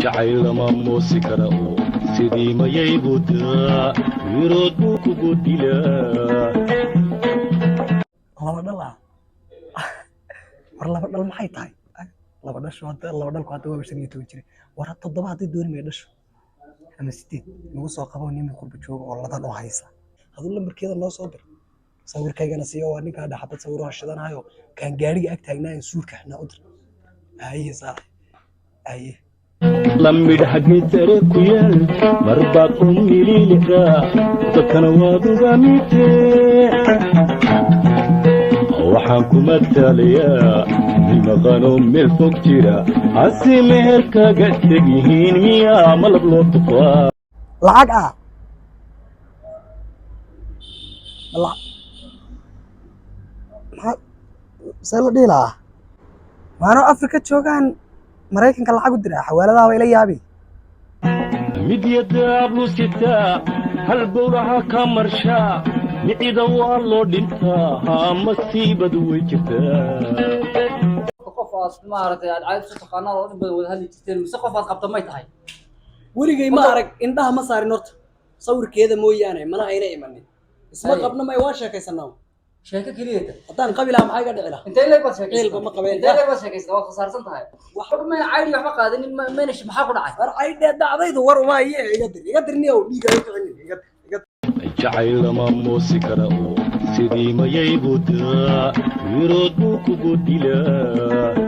Jacayl lama moosi kara oo sidii mayay budaa wirood buu kugu dilaa. Laba dhal ah? War laba dhal maxay tahay? Laba dhasho hadda, laba dhalku hadda waaba 15 jira. War toddoba hadday dooni may dhasho ama sideed nagu soo qabo. Nin qurba jooga oo ladan oo haysa, haduu lambarkeeda noo soo dir, sawirkaygana siiyo. Waa ninkaa dhaxabad sawiro shidanayo, kaan gaariga ag taagnaayo, suudka xidhnaa u dir. Haye saaxib, haye. La midhaxgii sare ku yaal mar baad u mililicdaa, dadkana waad uga midtee. Waxaan ku mataalayaa nin maqanoo meel fog jira, hase meher kaga teg yihiin miyaa malab loo tuqaa? Lacag ah maxaa see la dhihi lahaa? Maanoo Afrika joogaan Maraykanka lacag u diraa, xawaaladaha ila yaabi. Mid yadaab lusitaa, hal bowlaha ka marshaa, micida waa loo dhintaa, haa, masiibadu way jirtaa. Qof aad maaragtay aad caadi isu taqaanaan oo in badan wada hadli jirteen, mise qof aad qabta may tahay? Weligay ma arag, indhaha ma saarin horta sawirkeeda mooyaane, mana ayna imanin, isma qabno, may waa sheekaysanaa. Sheeko keliyata? Haddaan qabi lahaa, maxay ga dhici lahaa? Intee leeg baad sheekaysatay? Ciilba ma qabeen. Intee leeg baad sheekaysatay? Waad khasaarsan tahay. Waxba mayna caydi, waxba qaadanin, mayna maxaa ku dhacay? War caydhee dhacdaydu war uma haye. Iga dir, iga dir niyow, dhiiga iga kicinin, iga dir, iga dir. Jacayl lama moosi kara oo sidii mayay budaa wirood buu kugu dilaa.